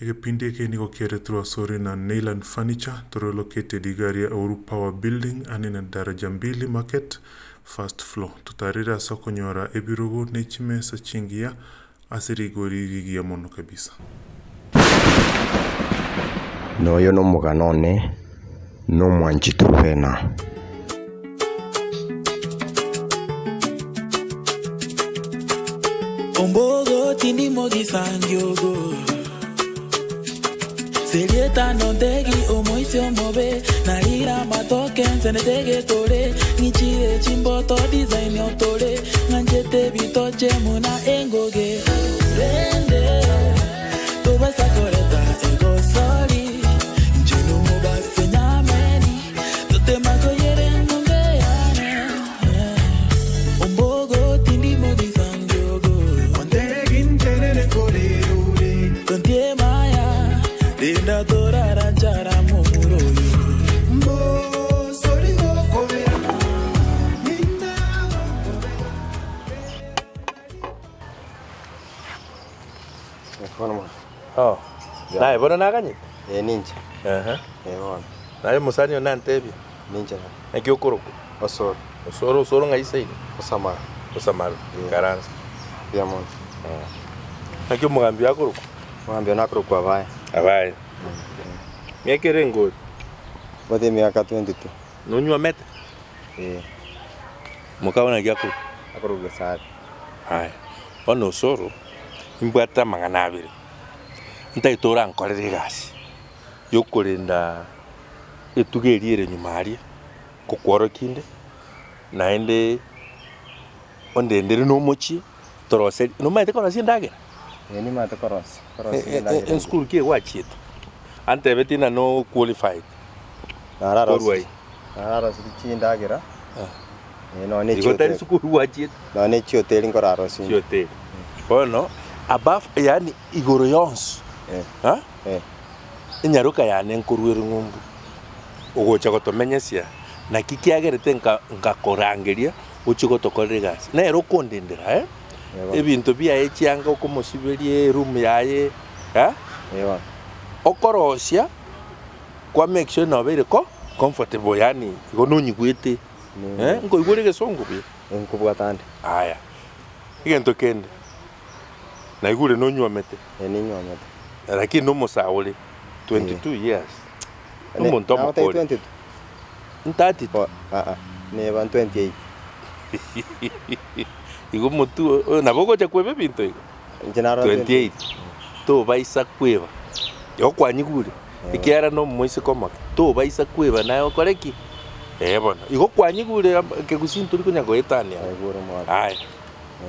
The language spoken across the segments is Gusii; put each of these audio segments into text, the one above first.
Egepindi eke nigo kiaretirwe asore na Neyland Furniture, tore located iga aria Uhuru Power Building ane na Daraja Mbili Market, first floor. Totarere ase okonyora ebirogo ne chimesa chingiya ase rigori rigiya mono kabisa. Noyo nomogano one, nomwanchi Trufena. Ombogo tindi mogisangiogo Serieta nontegi omoisi omobe Narira amatoke nsenete getore Ng'ichire chimboto design otore Ng'anchete bitoche muna engoge Rende tobasa koreta egosori Inche nomobase nyameni Totema koyere eng'ombe yane Ombogo tindi mogisangiogo Tontie maya Rinda torara nchara momura oyo. Oh, naye bono naganyete? Ee ninche. Ehe. Ee bono. Naye omosani one nantebie. Ninche bono. Naki okorokwa? Osoro. Osoro, osoro ng'ai seino? Osamaro. Osamaro, ikaransa. Mbuya mono. Naki omogambi oyo akorokwa? Omogambi one akorokwa Abaye. Abaye. Miaka ere engori? Mbwate emiaka 22. Nonywomete? Ee. Mokao naki akorokwa? Akorokwa Gesare. Aya, bono osoro, nimbwate amang'ana abere, ntagete orankorere egasi yokorenda etugo eria ere nyuma aria, ngokworokia inde, naende ondendere na omochie, toroserie, nomanyete korosia endagera? Ee nimanyete korosia, korosia endagera engiya. Esukuru ki egwachiete? Antebetie ng'a no qualified. Korwa Nararosie, aye. nararosie chindagera, eh, nonya ne Igo tari chihoteli, sukuru gwachiete. nonya ne chihoteli nkorarosie inde. Chihoteli. Bono above yaani igoro yonsi, Eh, ah, eh. enyaroka yane nkorwa ere ng'umbu, ogocha gotomenyesia, naki kiagerete nka nkakorangeria ochie gotokorera egasi. Nere okondendera eh, Eh, bono. ebinto biaye chianga okomosiberia eroom yaye, eh, Eh, bono. okorosia. Kwa make sure nobeire ko comfortable yaani igo nonyigwete eh, nkoigwa ore egesongo buya. Nkobwata ande. Aya, egento kende, naigure nonywomete. Eh, ninywomete. Lakini nomosae ore, 22 years, nomonto omokori. 22? 32. Aa, neba 28. Igo omotwe oyo nabo ogocha kweba ebinto igo. Inche naro 28, tobaisa kweba, igo kwanyigure. Ekiagera nomoiseke omoke, tobaisa kweba naye okore ki? Ee bono, igo kwanyigure am- ekegusii ntori konya goetania abwo. Naigure omwaka. Aya,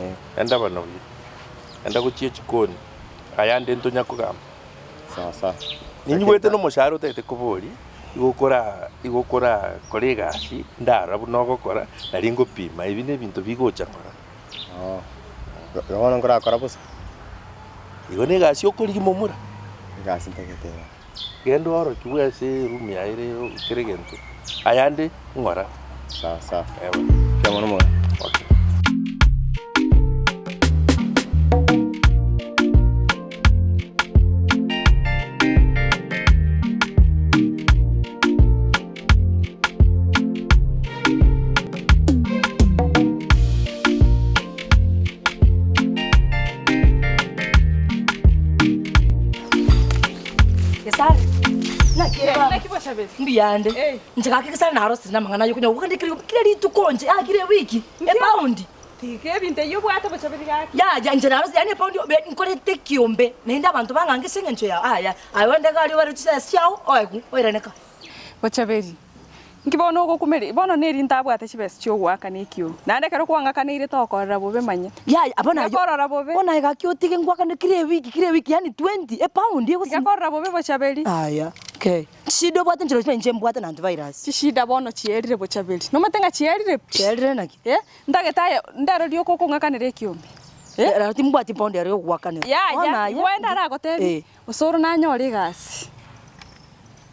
Eh, enda bono buya, enda gochia echikoni, ayande ntonya kogamba. sawa sawa. Ninyigwete na omoshahara otagete koboria, igo okora igo okorakora egasi, ndarora buna ogokora, nari ngopima, ebi na ebinto bigocha ng'ora. Oo, igo bono nkorakora bosa. Igo na egasi okorigia momura. Egasi ntagete iga. Genda oorokigwe ase eroom yaye ere kera egento, ayande ng'ora. Sawa sawa. Eeh bono. Mbuya mono mono. Okay. Gesare, naki Eh, baba? naki bochaberi? Mbuyande. Eh. Inche gaki Gesare narosire namang'ana aye okonya gokenda kera kera rituko inche ah kera ewiki, epaundi. Tiga ebinto eyio obwate bochaberi gaki. Yaya inche narosire yaani epaundi obe nkorete ekiombe, naende abanto bang'ange ase eng'encho yao aya. Aye ogende iga aria obare chisese chiao, oegwe, oirane ka. Bochaberi, Nki bono ogokumeria? Bono neri ntabwate chibesa chi'ogoakana ekiombe, naende ekero kwang'akaneire tokorora bobe manya. Yaya, bono Tiga ayio, korora bobe. bono aye gaki otige ngwakane kera ewiki, kera ewiki yaani twenty, epaundi Tiga egosimba. korora bobe bochaberi. Aya, okay. Chishida obwate nchire chire inche mbwate na antivirus. Chishida bono chierire bochaberi. Nomanyete ng'a chierire pi? Chierire naki? Eh, ntagete aye ndero rioka okong'akanera ekiombe. Eh? Rero timbwati epaundi ero yogoakanera. Bono Yaya, aye, igo ende aragotebie, eh. osoro nanyore egasi.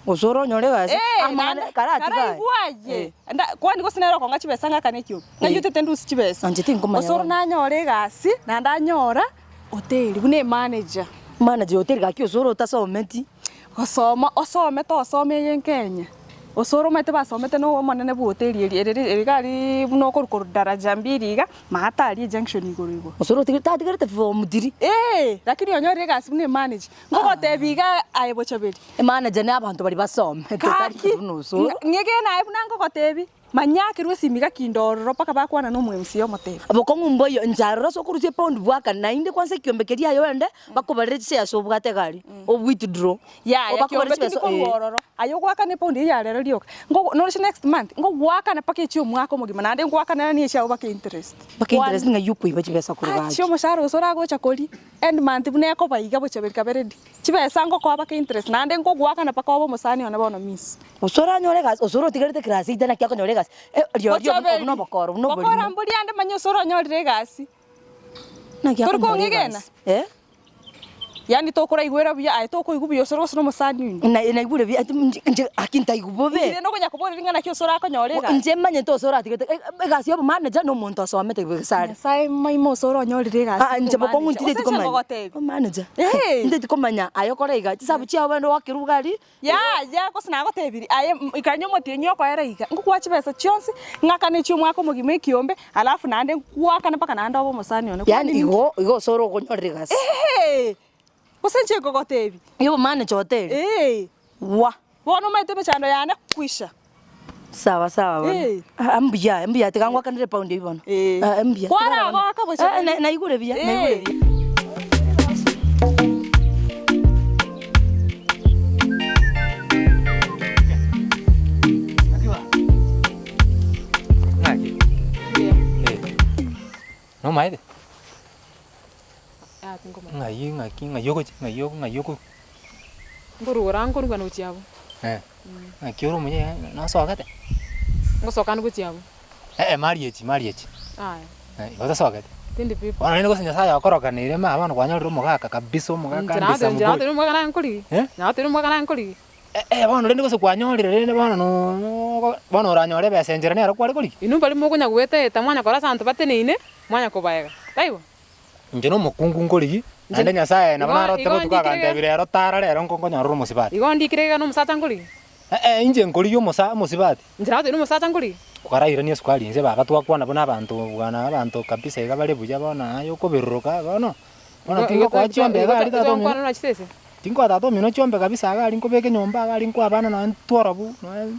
Gose oronyore egasi, Eh, amang'ana naende karatiga aye. karaigwe aye. Eh. Nda- kwani gose nere okong'a chibesa ng'akane ekiombe? Ng'ai Eh. otete ndusie chibesa? Inche tinkomanya Osoro bono. nanyore egasi, naende anyora hoteli buna emanager. Manager hoteli gaki osoro otasometi. Gosoma osome tosome eye nkenya, osoro omanyete basomete na omonene bwa hoteli eria erere ere iga aria buna okorwa korwa daraja mbili iga, maate aria ejunction igoro igo. Osoro otigire tatigerete form three. Eeh, lakini onyorire egasi buna emanager. Ngogotebia iga aye Bochaberi. Emanager na abanto baria basomete tari Gaki, buna osoro. ng'egene aye buna ngogotebia. Manya akerwe esimi gaki ororo mpaka bakwana na omo-MC omotebia. Obokong'u mboiyo, inche aroro ase okorusia epaundi bwakane, naende kwansa ekiombe keria aye oende, bakobarere chishares obwate iga aria, o withdraw. Yaya, Obakobarere kiombe tindi chibesa korwa eh. ororo, aye ogoakana epaundi eyio ya rero rioka, nkogo noroche next month, ngogoakana mpaka echia omwaka omogima, naende ngoakanera na echiago mpaka interest. Mpaka interest ng'ai okoiba chibesa korwa Ache gaki. omoshahara gose oragocha koria, end month buna ekoba iga bochaberi kabe ready. Chibesa ngokoa mpaka interest, naende ngogoakana mpaka obe omosani one bono miss. Gose oranyore egasi, gose orotigarete class eight naki akonyora egasi, rirorio Bochaberi, buna obokoro buna bokora oborimo. mbori ande manya ase oronyorire egasi. Naki Tori akonyora kong'egena? egasi, eh. Yaani tokoraigwera buya aye tokoigwa buya osore gose na omosani oino. Na naigure buya ati inche inche aki ntaigwa bobe. Inche rende okonya koboria ring'ana ki ase orakonyora egasi. Inche manyete ase oratigete egasi ya obomanager na omonto osomete gesare. Nyasaye maima ase oronyorire egasi Aa inche bokong'u y'obomanager. ntiteti Gose inche komanya. ngogotebia. Omanager, Eeh. ntiteti komanya aye okore iga, chisabu chiago bande oakerwe iga aria. Yaya, gose nagotebirie, aye ikanya omotienyi okoera iga, ngokoa chibesa chionsi, ng'akane chi'omwaka omogima ekiombe, alafu naende nkwakane mpaka naende obe omosani one. Yaani igo igo ase ore okonyorera egasi. Eeh! Gose inche nkogotebia. Y'obomanager hoteli. Eeh! Wah! Bono omanyete emechando yane kwisha. Sawa sawa bono. Eeh. Ah mbuya, mbuya tiga ngwakanere epaundi eywo bono. Eeh. Ah mbuya. Kwaragoka bocha Eh, na- naigure buya, naigure Eeh. buya. Ng'aki? Eh. Nomaete? Ng'ai ng'aki ng'ai ogochia ng'ai ng'ai okorwa? Nkorora nkorwa gochia abwo. Eh, naki ore omuya iga nosogete? Ngosoka ande gochia abwo. Eh eh marriage marriage. Aya. Eh, igo otosogete? Tindi pi. Bono rende gose Nyasaye okorokaneire ma bono kwanyorire omogaka kabisa omogaka Inche ndisa nagotebi inche mobori. nagotebi omogaka naye nkorigi. Eh? Nagotebi omogaka naye nkorigi. Eh eh bono rende gose kwanyorire rende bono nooo bono oranyore ebesa enchera nero kware korigia? Inwe baria mokonya goeta eta mwanya korora ase abanto bateneine, mwanya kobaega. Taibo? Inche nomokungu nkorigi, naende Nyasae nabo Igo- narote igo botuko ndikire iga- agantebia rero tara rero nko nkonyorora omosibati. Igo ndikire iga nomosacha nkorigi? Eh eh inche nkorigi omosa omosibati. Inche nagotebi nomosacha nkorigi? Kwarairania esukari inse baba twakwana buna abanto bwana abanto kabisa iga bare buya bono aye okoberoroka bono, bono Igo- igo tingokoa igo- chiombe igo iga aria tata igo omino, nkwana buna chisese? tinkoa tata omino chiombe kabisa iga aria nkobeka enyomba iga aria nkoa abana nonye ntworobu nonye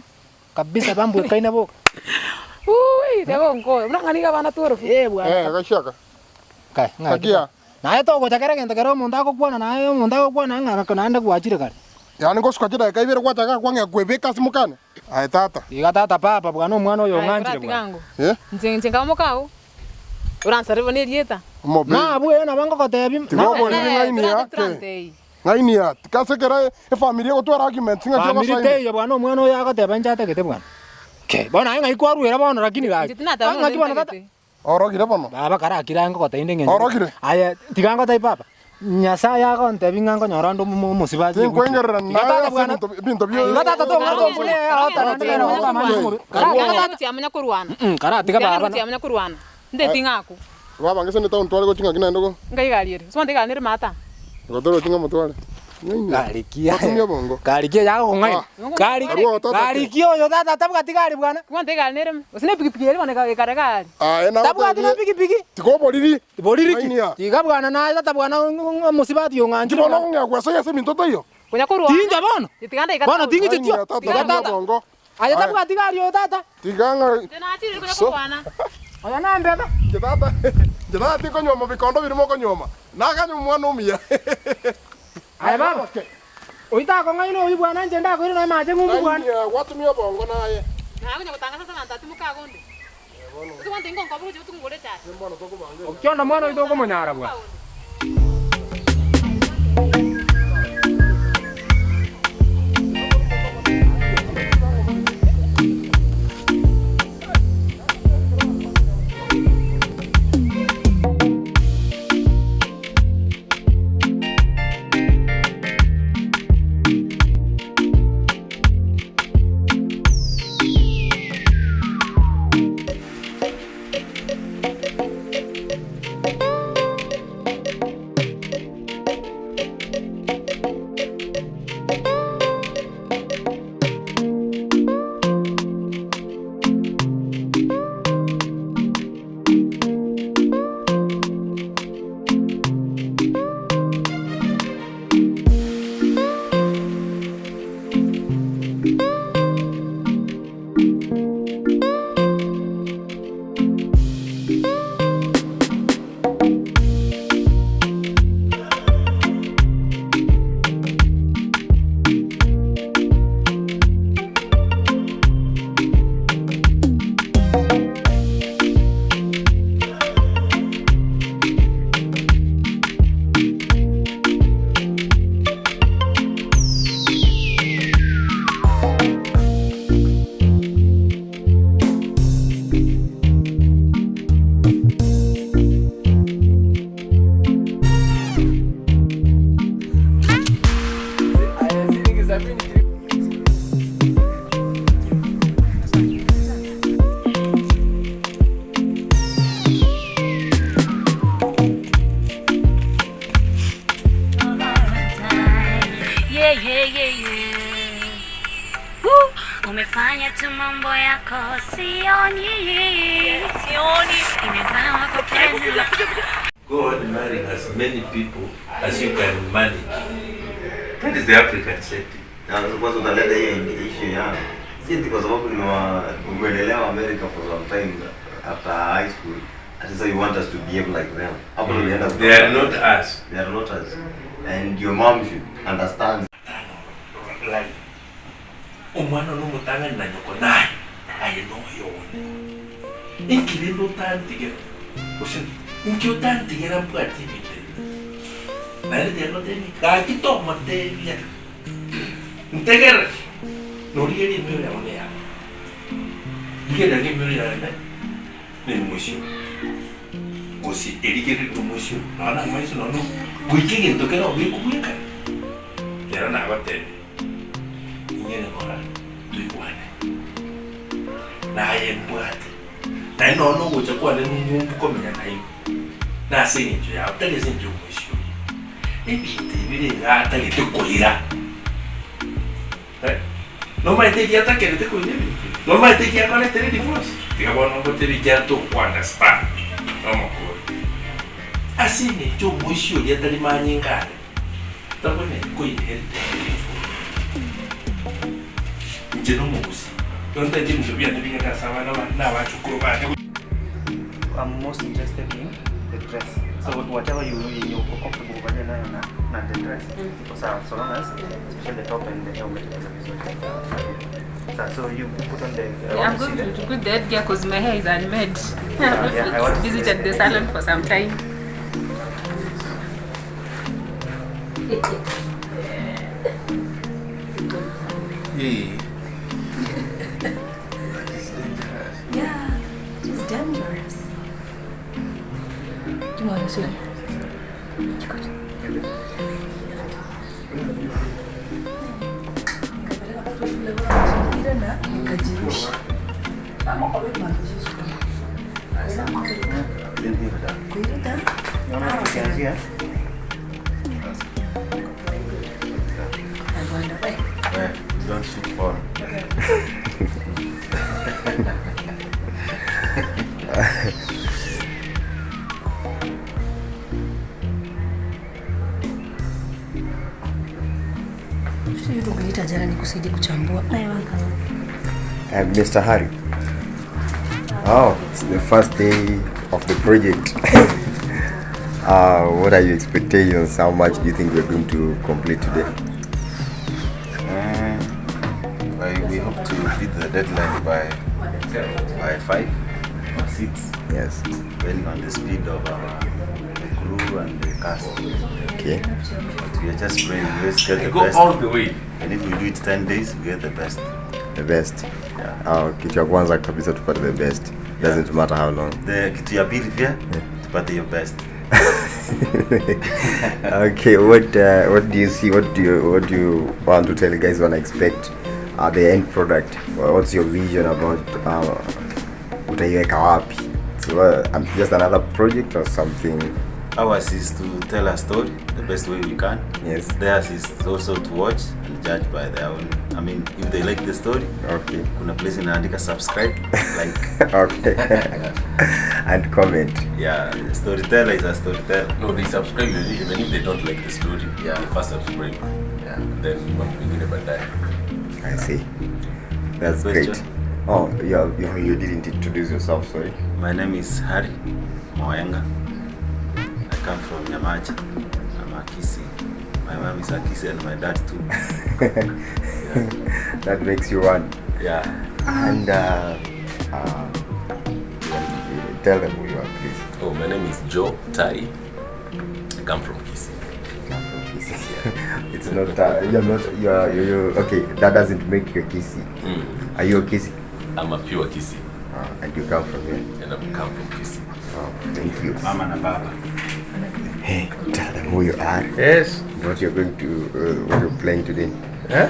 kabisa bambwekaine boka. Wuuii teba onkoe, buna ng'a nigo abana tworofu. Eh bwana. Eh, gachiaka. Kai, ng'aki Gakia. Naye togocha kera egento kere omonto agokwana naye omonto agokwana ng'a gako naende gwachire kare. Yaani ngosuka chidakika ibere gwachaka kwang'ea kwebeka ase mokane? Aye tata. Iga tata papa bwana omwana oyo Aye ong'anchire koratiga bwana. ango. Eh? Inche inche nkaba mokao, oransarere bono erieta. Omobe. Nabwo nabo ngogotebi. Tiga oboriri ng'aini Torante yake. torantei. Ng'aini ya, ase ekero efamiri egotwara arguments ng'aki Famiri ogosaina. teiyo bwana omwana oyo agoteba inche atagete bwana. Kei, bono aye ng'ai kwaruera bono lakini gaki. Inche tinateba Ng'aki bono tata. ntagete. Orogire bono? Baba karakire aye ngogotebia inde eng'encho. Orogire? Aye tiga ngotebi papa, Nyasaye agontebi ng'a nkonyora onde omo omosibati egutwa. Tinkwengererani Iga naye tata ase bwana, ebinto ebinto bio iga tata tong'ata ombune aotana nere okamanya omobe. Karatiga tata. Tiamanya korwana. Karatiga baba. Tiamanya korwana. Ndeti ng'aku. Baba ngese ne town tware gochia ng'aki naende go. Ngai egari ere. Gose egari nere maata. Gotore gochia ng'a motware. Ng'aini. Garikia. Otumie obongo. Garikia yagokong'aina. Gari Arua otata ke. garikia oyo tata tabwati gari bwana. Kwanza egari nere gose ne epikipiki ere bono ekare gari. Aye Tabwati na nagotebirie. pikipiki. Tiga oboriri. Boriri ki? Ng'aini ya. Tiga bwana naye tata bwana omosibati ong'anchire Ki bono bwana. okong'ea gwesoyia ase ebinto taiyo? Konya korwana. Tincha bono. Tiga ndaika Bono town. ting'iche Ng'aini tio. ya tata Tiga otumie tata. obongo. Aye Aye. tabwati gari oyo tata. Tiga ng'a Inche nachire konya So. korwana. Oyo nembebe. Inche tata, inche tata tinkonyuoma bikondo biria mokonyuoma. Nakanywa omwana omuya. Aye baba, oyio takong'aina oyio bwana inche ndakoire nonya mache ng'umbu bwana. Ng'ainia gwatumia obongo naye. Naye konya gotangasa ase abanto ati mokagonde. Gose gwanto ingo nkobe gochia botuko ngore echae. Okionda mwana oito okomonyara bwana. Yeah, yeah, yeah, yeah. Woo. Umefanya tu mambo yako sioni. Sioni. Imezama kwa pendo. Go on marrying as many people as you can manage. That is the African setting. Na kwanza utaleta hiyo issue ya si ati kwa sababu ni wa umelelewa America for some time after high school. Ati sasa you want us to behave like them. Hapo ndo ulienda They are not us. They are not us. And your mom should understand. Like, omwana ono omotang'ani na nyoko naye, aye noyo one. Inki rende otantigera? Gose inki otantigera mbwati ebinto ebi? Naende tiga ngotebie, gaki tomotebia, ntegerere, norigererie emioyo yabo neyane. Rigereria ng'a emioyo yane nemosio, gose erigererie omosio, nonya na amaiso nonya goika egento kere ogekobwekana, ero nagotebia. Inyene ng'ora toigwane, naye mbwate, naende nonya nogocha kwane ng'umbu komenya nainwe, nase eng'encho yao, tari ase eng'encho y'omoisia oria. Ebinto ebi rero atagete koira, eh, nomaete eki atakerete koira ebinto ebi? Nomaete eki akoretere divorce? Tiga bono ngotebie ekiagera tokounderstand nomokori. Ase eng'encho omoisia oria tari manyinga are. Tabwenereti koinherita ebinto. Inche nomogusi, ekero ntaete ebinto biane bing'ende ase abana bane na abachokoro bane. I'm most interested in the dress. So whatever you yenye uko comfortable kuvalia nayo na na the dress iko sawa so long as especially the top and the hair umetengeneza vizuri. Sawa, so you put on the I Yeah, want I'm to see going the to put the headgear because my hair is unmade. Yeah, yeah, I want to see Visited the salon for some time. Hey. That is dangerous. Yeah, it is dangerous. Do you want to see? Nikapeleka na nikajirusha. Naona tukianzia Eh, don't shoot porn. Uliniita jana nikusaidie kuchambua. Mr. Harry. Oh, it's the first day of the project. What are your expectations? How much do you think we're going to complete today? We hope to beat the deadline by 5 or 6. Yes. Depending on the speed of our the crew and the cast. Okay. But we are just praying we always get the Go best. all the way. And if we do it 10 days, we get the best. The best. Kitu ya kwanza kabisa tupate the best. Doesn't matter how long. The kitu ya pili pia tupate your best. Okay, what do you see? What do you want to tell guys when I expect the end product? What's your vision about utaiweka wapi? So just another project or something? Ours is to tell a story the best way we can. Yes. Theirs is also to watch and judge by their own. I mean, if they like the story, Okay. kuna place inaandika subscribe, like. Okay. And comment. Yeah, storyteller is a storyteller. No, they subscribe even if they don't like the story. Yeah. They first subscribe. Yeah. And then mambo mengine baadaye. I see. That's Question? great. Oh, yeah, you didn't introduce yourself, sorry. My name is Harry Moenga. I come from Nyamache. I'm a Kisii. My mom is a Kisii and my dad too. Yeah. That makes you one. Yeah. And tell them who you are, please. Oh, my name is Joe Tai. I come from Kisii. Come from Kisii. Yeah. It's not, you're not, you're, you're, okay, that doesn't make you a Kisii. Are you a Kisii? I'm a pure Kisii. And you come from here? And I come from Kisii. Oh, thank you. Mama na baba. Hey, tell them who you are. Yes. What you're going to, what you're playing today. Eh?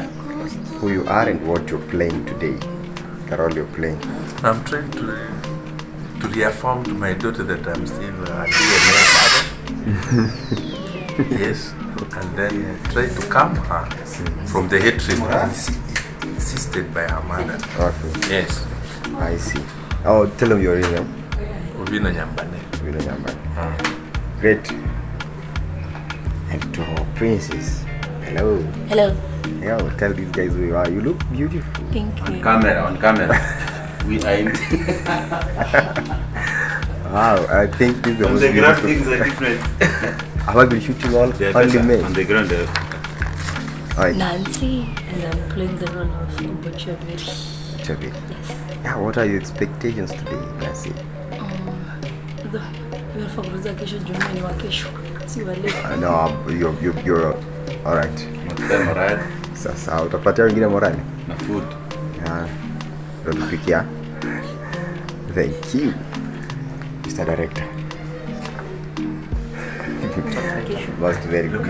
Who you are and what you're playing today. The role you're playing. I'm trying to reaffirm to my daughter that I'm still a DNA. Yes. And then try to calm her from the hatred insisted by her mother. Okay. Yes. I see. Oh, tell them your real name. Obina Nyambane. Obina Nyambane. Great. And to our princess. Hello. Hello. Yeah, tell these guys who you are. You look beautiful. Thank you. On camera, on camera. We are in. Wow, I think this is the On most the ground, beautiful. things are different. Have I been shooting all They are only better. men? On the ground, Alright. Nancy, and I'm playing the role of Bochaberi. Chabiri. Yes. Yeah, what are your expectations today, Nancy? Unafaa kuuliza kesho Jumaa ni wa kesho, si wa leo. No, you're all right. Morale. Sasa utapatia wengine morale na food. Yeah. Utatupikia. Thank you, Mr. Director. Must very good.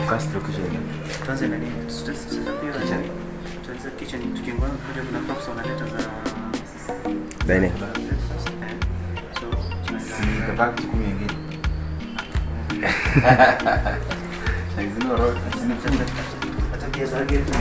First location. Tuanze na nini? Kitchen. Tuanze kitchen tukiingia kuja kuna props wanaleta za Dining. So Si tabaki siku nyingine. Zino road, zino food. Hata pia za gate.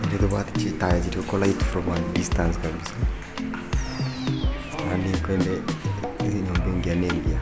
Ndithubathi chitaya chiri light from a distance kabisa ani kwende nyumba ingia nengia